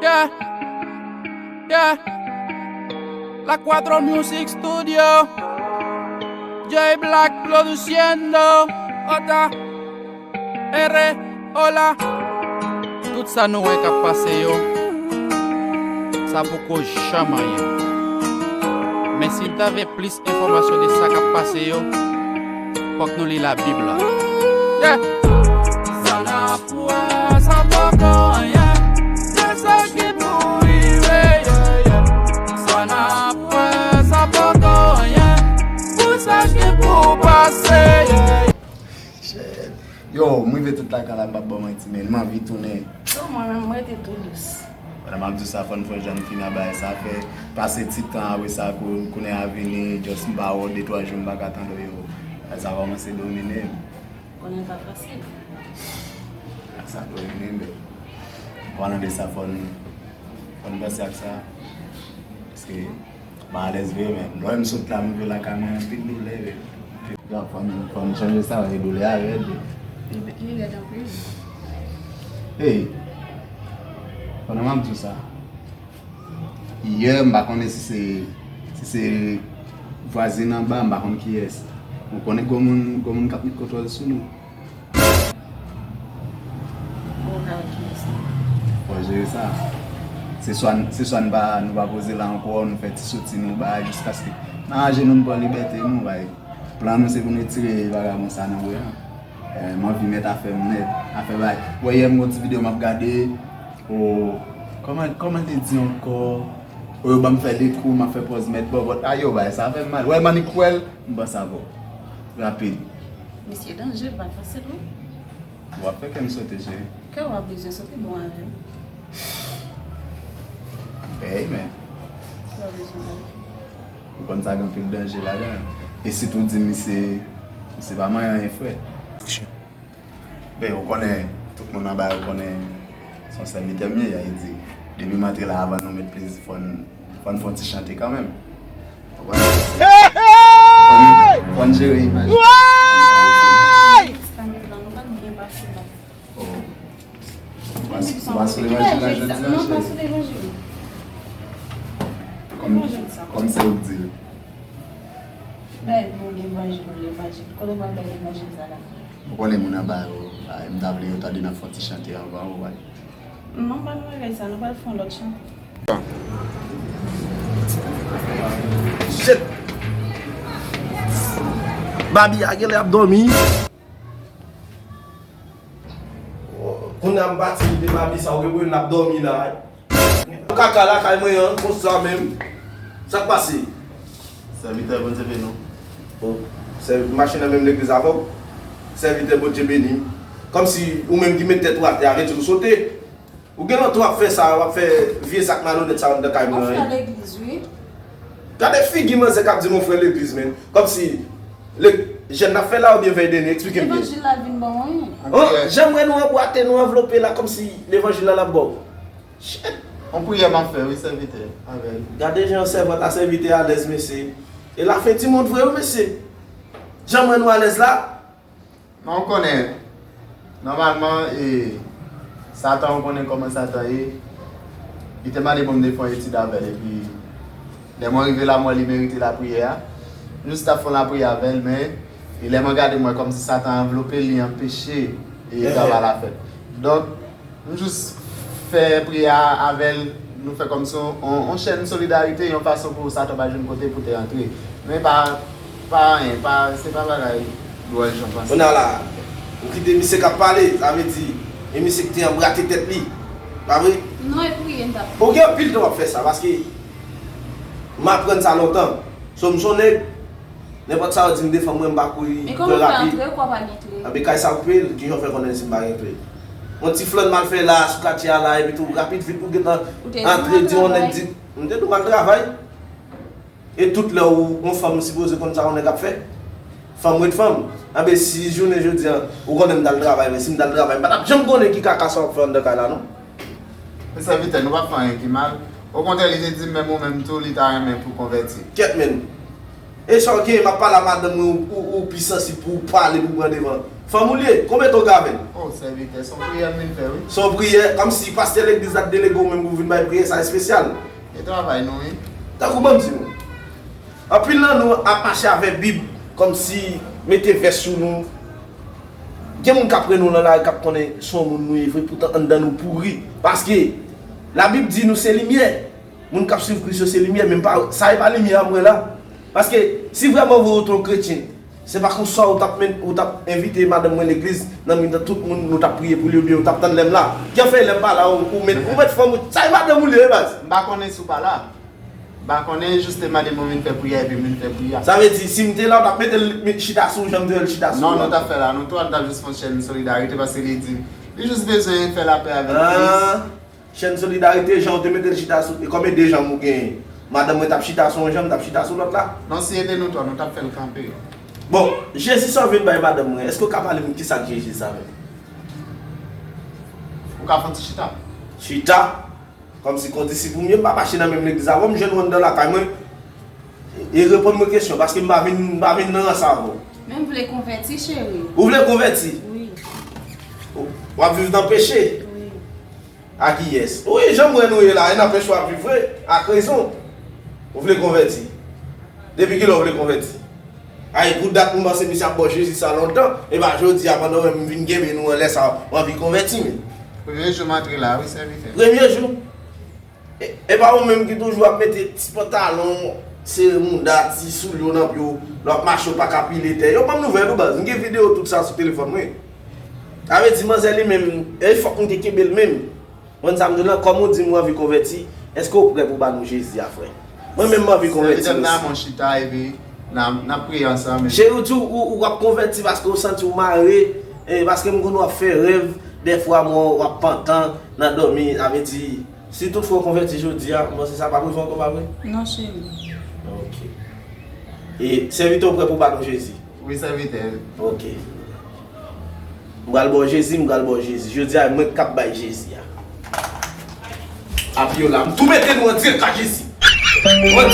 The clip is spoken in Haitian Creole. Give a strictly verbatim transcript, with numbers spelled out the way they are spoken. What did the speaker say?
Yeah, yeah. La Cuatro Music Studio. J Black produciendo. Otra. R, hola. Tout sa nou wè k ap pase yo, sa poko janm anyen. Men si n ta vle plis enfòmasyon de sa k ap pase yo, fòk nou li Labib la. Yeah! Sa n ap wè, sa poko anyen. De sa ki pou rive, yeah, yeah. Sa n ap wè, sa poko anyen. Pou sa ki pou pase, yeah. Shit. Yo, m rive tout lakay la, m p ap ba w manti, men m anvi tounen. Yo, mwen menm, m rete tou dous. Pandan m ap di w sa, fò n fè jan n fini a bagay sa, fè pase ti tan apre sa, kou-, kounye a vini, just m pa wè w de twa jou, m pa ka tande w, yo. Sa kòmanse domine m. Konnen pa fasil. Sa domine m, men. An palan de sa, fò n, fò n panse ak sa. Paske m alèz vre, men lè m sot la, m rive lakay mwen, anpil doulè, men. Yo, fò n, fò n chanje sa, e doulè a rèd, wi. Li, li rèd anpil. Hey, pandan m ap di w sa, yè, m pa konnen si se, si se vwazen anba, m pa konn kiyès. Ou konnen gwo moun, gwo moun k ap met kontwòl sou nou. Bon, ka wè kiyès. Fò jere sa. Se swa, se swa n pa, nou pa poze la ankò, nou fè ti soti nou bay, jiskaske n aranje nou, n pran libète nou bay. Plan nou se pou n retire vagabon sa nan wout lan. Eh, m anvi mèt afè m nèt, afè bay. Wè yè m gon ti videyo m ap gade, o, kòman, kòman te di ankò? O, yo ban m fè de kou, m ap fè pòz mèt bòbòt. Ayo, bay, sa fè m mal. Wè, m annik wè l, m panse avè w. Rapid. Misye danje, l pa fasil, non. W ap fè kè m sote, cheri. Kè w ap bezwen sote bon avè m. Ey, men. Kè w ap bezwen avè m. Ou konn sa gen anpil danje ladan l. E sitou di misye, misye pa manyen anyen, frè. Ben, ou konnen, tout moun anba yo konnen se yon sèvitè m ye, sa vle di, depi m antre la, avan nou met plezi, fò n, fò n fè yon ti chante kanmenm. Ou konprann? Fò n, fò n jere imaj. Woy! Ou pa, ou pa sou levanjil la jodi a, cheri. Kòm, kòm se ou k di l. Bèl pou levanjil, levanjil. Kote w pral bay levanjil sa la? Ou konnen moun anba yo, a, m ta vle yo tande n ap fè yon ti chante anvan ou, wi. Non, pa nan bagay sa, nou pral fè yon lòt chante. Shit! Babi a genlè ap dòmi. Kounye a m pati kite Babi sa, ou gen pou l ap dòmi la. Kaka lakay mwen an, konsa menm. Sa k pase? Sèvitè, Bondye beni w. O, sè-, mache nan menm legliz avè w? Sèvitè, Bondye beni w. Kòmsi ou menm ki met tèt ou atè a, retire w sote. Ou gen lontan w ap fè sa, w ap fè vye zak malonèt sa anndan kay mwen an. Yon frè legliz, wi. Gade figi manzè k ap di m yon frè legliz, men. Kòmsi, le, jèn n ap fè la oubyen vèy dènye, eksplike m byen. Levanjil la vin ban mwen. An, jan m wè nou anbwate, nou anvlope la, kòmsi levanjil la l ap ba w. Shit! Yon priyè m ap fè, wi, sèvitè, avè l. Gade jan sèvant ak sèvitè alèz, mesye. E lafen di mond vre, wi, mesye. Jan m wè nou alèz la. Men w konnen, nòmalman, e, Satan, ou konnen kòman Satan ye. Li te mande pou m te fè yon etid avè l, epi lè mwen rive la, m wè li merite lapriyè a. M jis t ap fè yon lapriyè avè l, men, e lè mwen gade, m wè kòmsi Satan anvlope l, li anpeche, e, travay la fèt. Donk, m jis fè priyè a avè l, nou fè kòmsi on, on, on chèn solidarite, yon fason pou Satan pa jwenn kote pou te antre. Men pa, pa anyen, pa, se pa bagay lwè jan w panse. Kounye a la, ou kite misye k ap pale, sa vle di, e misye ki te anbrate tèt li. Pa vre? Non, e priye n t ap. Ou gen anpil tan w ap fè sa, paske m aprann sa lontan. So, m se yon nèg, nenpòt sa yo di m defann mwen, m pa kouri, m kouri rapid. Men kòman w fè antre, ou pa gen kle? Anben kay sa koupe l, kijan w fè konnen si m pa gen kle? Yon ti flàn m al fè la, sou katye a la, epi tou, rapid, vit, ou gentan antre, di yon nèg di, m te di w m al travay. E tout lè ou, yon fanm sipoze konn sa yon nèg ap fè. Fanm ret fanm. Anben si jounen jodi a, ou konnen m t al travay, men si m t al travay, m pa t ap janm konnen ki kaka sa w ap fè anndan kay la, non. Men sèvitè, nou pa fè anyen ki mal. Okontrè, li te di m menm ou menm tou, li ta renmen pou konvèti. Kyèt, menn. E sa w gen, m ap pale a madanm mwen, ou, ou, ou pi sansib pou w pale, pou w pran devan. Fanm ou l ye? Konbyen tan w gen avè l? Oh, sèvitè, se yon priyè m vin fè, wi. Se yon priyè, kòmsi pastè legliz la t delege w menm pou w vin bay priyè sa espesyal. E travay nou, wi. Tankou ban m di nou. Anpil nan nou ap mache avèk Bib, kòmsi mete vès sou nou. Gen moun k ap wè nou nan lari k ap konnen se yon moun nou ye vre, poutan anndan nou pouri. Paske Labib di nou se limyè. Moun k ap swiv Kris yo se limyè, men m pa, sa e pa limyè a m wè la. Paske si vrèman vre ou te yon kretyen, se pa konsa ou t ap men, ou t ap envite madanm mwen legliz, nan mitan tout moun, nou t ap priye pou li, oubyen ou t ap tann lè m la. Kiyè fè lè m pa la, ou, ou met, ou met fanm ou, sa e madanm ou li ye, baz. M pa konnen si w pa la. M pa konnen, jis te mande mwen vin fè priyè, epi m vin fè priyè. Sa vle di, si m te la, ou t ap mete l chita sou ou, jan m te wè l chita sou ou la? Non, nou t ap fè la, nou tou, nou t ap jis fè yon chèn solidarite, paske li di, li jis bezwen fè lapè avèk Kris. Ah. Chèn solidarite, jan w te mete l chita sou, e kòm e de janm ou genyen? Madanm mwen t ap chita sou yon janm, m t ap chita sou lòt la. Non, si e te nou twa, nou t ap fè l kanpe. Bon, Jezi, sa w vin bay madanm mwen, èske w ka pale m kisa k Jezi sa menm? Ou ka fè yon ti chita? Chita? Kòmsi kondisip ou m ye, m pa mache nan menm legliz avè w, m jwenn ou anndan lakay mwen. E reponn mwen kesyon, paske m pa vin, m pa vin nan rans avè w. Men m vle konvèti, cheri. Ou vle konvèti? Wi. W ap viv nan peche? Wi. A kiyès? Wi, jan m wè nou ye la, e nan peche w ap viv vre, ak rezon. Ou vle konvèti? Depi kilè w vle konvèti? Ay, pou dat m panse misye ap ba w Jezi sa lontan, e pa jodi a pandan w wè m vin kenbe nou anlè sa, w anvi konvèti, men. Premye jou m antre la, wi, sèvitè. Premye jou? E, e pa ou menm ki toujou ap mete ti pantalon, sere mouda, ti soulye w nan pye w, lè w ap mache w pa ka pile tè. Yo ban m nouvèl ou baz, m gen videyo tout sa sou telefòn mwen. Sa vle di manzè li menm, e fòk m te kenbe l menm. Konn sa m di w lan, kòm ou di m ou anvi konvèti, èske w prè pou ba nou Jezi a, frè? Mwen menm m anvi konvèti. Sèvitè m nan men w chita epi n a, n ap priye ansanm. Cheri, ou di ou, ou, ou ap konvèti paske ou santi w mare, e paske m konn w ap fè rèv, dèfwa m wè w ap pantan nan dòmi, sa vle di, si toutfwa w konvèti jodi a, m panse sa p ap rive ankò, pa vre? Non, cheri. Ok. E sèvitè w prè pou ba nou Jezi? Wi, sèvitè. Ok. M pral ba w Jezi, m pral ba w Jezi. Jodi a, mwen k ap bay Jezi a. Apiye w la. M tou mete nou an dirèk a Jezi. Mwen